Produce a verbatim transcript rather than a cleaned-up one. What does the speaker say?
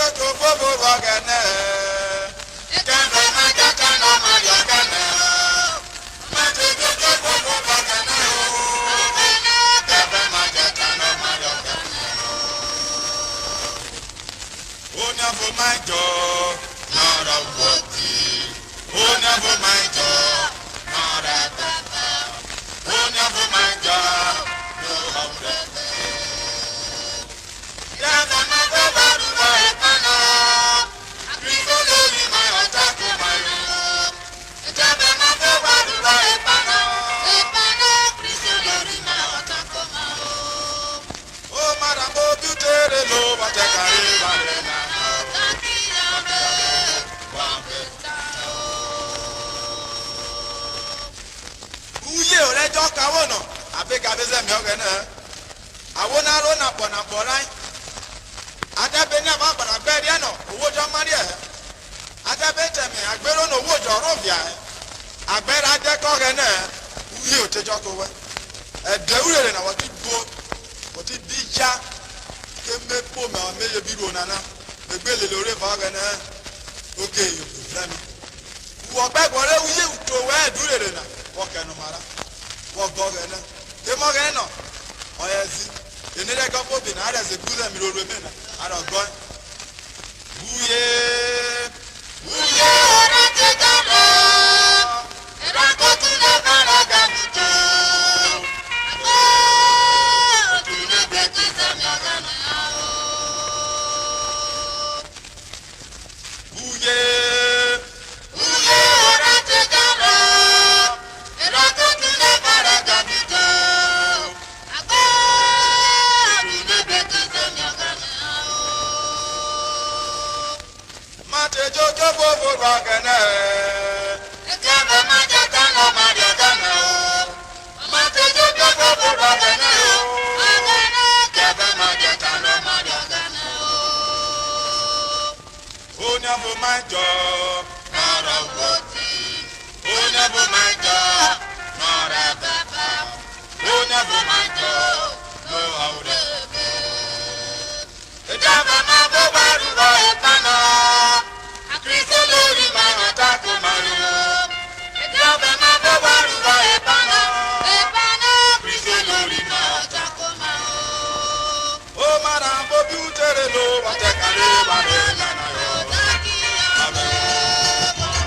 Oto vuovo ru Ọghẹnẹ. Ekẹvwẹ ma je ta nọ, ma ri Ọghẹnẹ o. Ma te dede vuovo ru Ọghẹnẹ o. Ekẹvwẹ ma je ta nọ, ma ri Ọghẹnẹ o. Oniọvo ma jọ, nọ rọ vwọ ti. Oniọvo ma jọ, nọ rọ vwọ ti. Oniọvo ma jọ, nọ rọ vwọ ti. Uye o re jọ ka wo nọ, abe ka be zẹ mi Ọghẹnẹ. Ahwo na ro na akpọ na akpọ rae. A ta be ni a va gbara gbe riẹ nọ, ohwo jọ ma riẹ hẹ. A ta be ta eme, a gbe ro nọ, ohwo jọ rhọ via hẹ. A gbe ra dẹ kẹ Ọghẹnẹ hẹ, uye o te jọ kẹ owẹ. Ẹdẹ urere na wọ ti gbo, wọ ti bi ja, ke me kpo mẹ, ọ me ye bi ruo nana, me gbe lele ore vẹ Ọghẹnẹ hẹ, oge eyo vẹ mi. Wọ gbe guọnọ uye uto wẹ ẹdẹ urere na, wọ kẹ noma ra, wọ gọ Ọghẹnẹ. Keme Ọghẹnẹ nọ, ọ yẹ zi. Ene rẹ ẹgọ kpobi na, a rẹ ẹzẹ gbe uzẹ mi roro eme na, a rẹ ọgọ. Uye, uye, ora te daro, era kotu na vara gamuto. Otu na bete sa mi Ọghẹnẹ o. Uye, uye, ora te daro, era kotu na vara gamuto. Agbo, otu na bete sa mi Ọghẹnẹ o. Ma te jo jo vuovo ru Ọghẹnẹ. Ekẹvwẹ ma je ta nọ, ma ri Ọghẹnẹ o. Ma te jo jo vuovo ru Ọghẹnẹ o. Ọghẹnẹ, ekẹvwẹ ma je ta nọ, ma ri Ọghẹnẹ o. Oniọvo ma jọ, nọ rọ vwọ ti. Oniọvo ma jọ, nọ rẹ bẹbẹ. Oniọvo ma jọ, nọ rẹ bẹbẹ. Ejava ma vwọ gba ru vwọ epano, Kristo lori ma rọ ta ko ma ru. Ejava ma vwọ gba ru vwọ epano, epano Kristo lori ma rọ ta ko ma ru. O mara bobi utere lo, wa te kare wa re na na yo. Amen.